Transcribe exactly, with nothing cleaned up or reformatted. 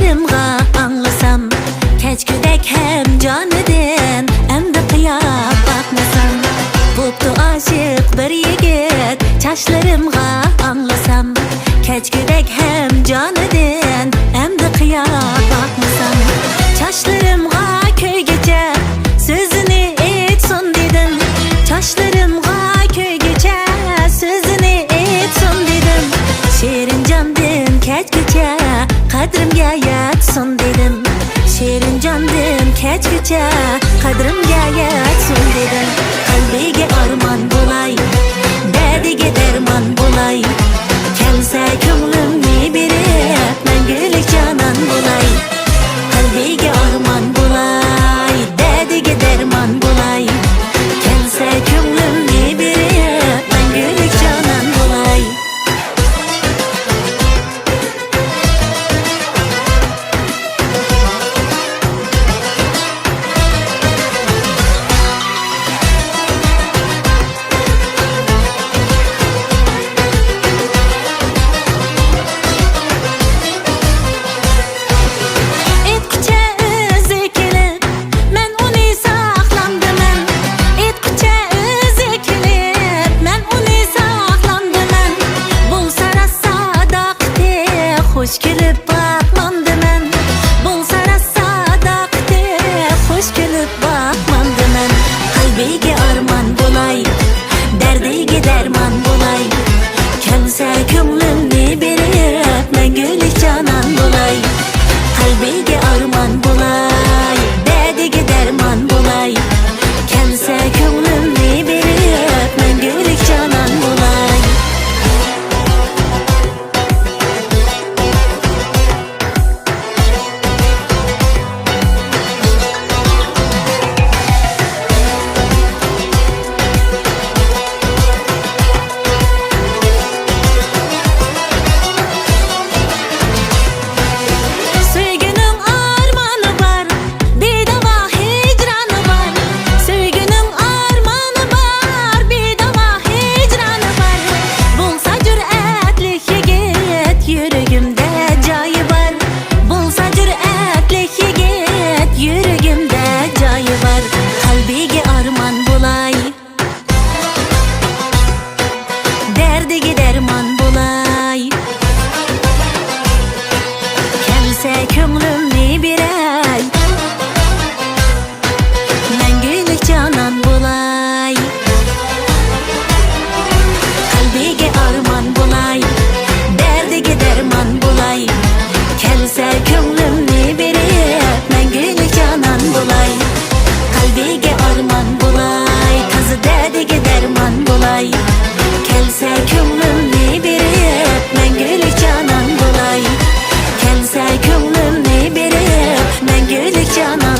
ئاڭلىسام، كەچكۈدەك ھەم جانىدىن ئەمدى قىياپ باقمىسام. بوپتۇ ئاشىق بىر يىگىت، چاچلىرىمغا ئاڭلىسام، كەچكۈدەك ھەم جانىدىن ئەمدى قىياپ باقمىسام. چاچلىرىمغا كۆيگۈچە سۆزىنى ئېيتسۇن دېدىم. چاچلىرىمغا كۆيگۈچە سۆزىنى ئېيتسۇن دېدىم. شېرىنجاندىن كەچكۈچە قەدرىمگە يەتسۇن دېدىم. شېرىنجاندىن كەچكۈچە قەدرىمگە يەتسۇن دېدىم. قەلبىگە ئارمان بولاي، دەردىگە دەرمان بولاي. كەلسە كۆڭلۈمنى بېرىپ، مەڭگۈلۈك جانان بولاي. قەلبىگە ئارمان بولاي، دەردىگە دەرمان بولاي. كەلسە كۆڭلۈمنى بېرىپ، مەڭگۈلۈك جانان بولاي. ئېيتقۇچە ئۆزى كېلىپ، مەن ئۇنى ساقلامدىمەن. ئېيتقۇچە ئۆزى كېلىپ، مەن ئۇنى ساقلامدىمەن. بولسا راست ساداقىتى، خۇش كۈلۈپ باقمامدىمەن. بولسا راست ساداقىتى، خۇش كۈلۈپ باقمامدىمەن. قەلبىگە ئارمان بولاي، دەردىگە دەرمان بولاي. كەلسە كۆڭلۈمنى بېرىپ، مەڭگۈلۈك جانان بولاي. قەلبىگە ئارمان بولاي، دەردىگە دەرمان بولاي. كەلسە كۆڭلۈمنى بېرىپ، مەڭگۈلۈك جانان بولاي. سۆيگۈنىڭ ئارمانى بار، بىداۋا ھىجرانى بار. سۆيگۈنىڭ ئارمانى بار، بىداۋا ھىجرانى بار. بولسا جۈرئەتلىك يىگىت، يۈرىكىمدە جايى بار. بولسا جۈرئەتلىك يىگىت، يۈرىكىمدە جايى بار. قەلبىگە ئارمان بولاي، دەردىگە دەرمان بولاي. كەلسە كۆڭلۈمنى بېرەي، مەڭگۈلۈك جانان بولاي. قەلبىگە ئارمان بولاي، دەردىگە دەرمان بولاي. كەلسە كۆڭلۈمنى بېرىپ، مەڭگۈلۈك جانان بولاي. قەلبىگە ئارمان بولاي، تازا دەردىگە دەرمان بولاي. كەلسە كۆڭلۈمنى بېرىپ، مەڭگۈلۈك جانان بولاي. كەلسە كۆڭلۈمنى بېرىپ، مەڭگۈلۈك جانان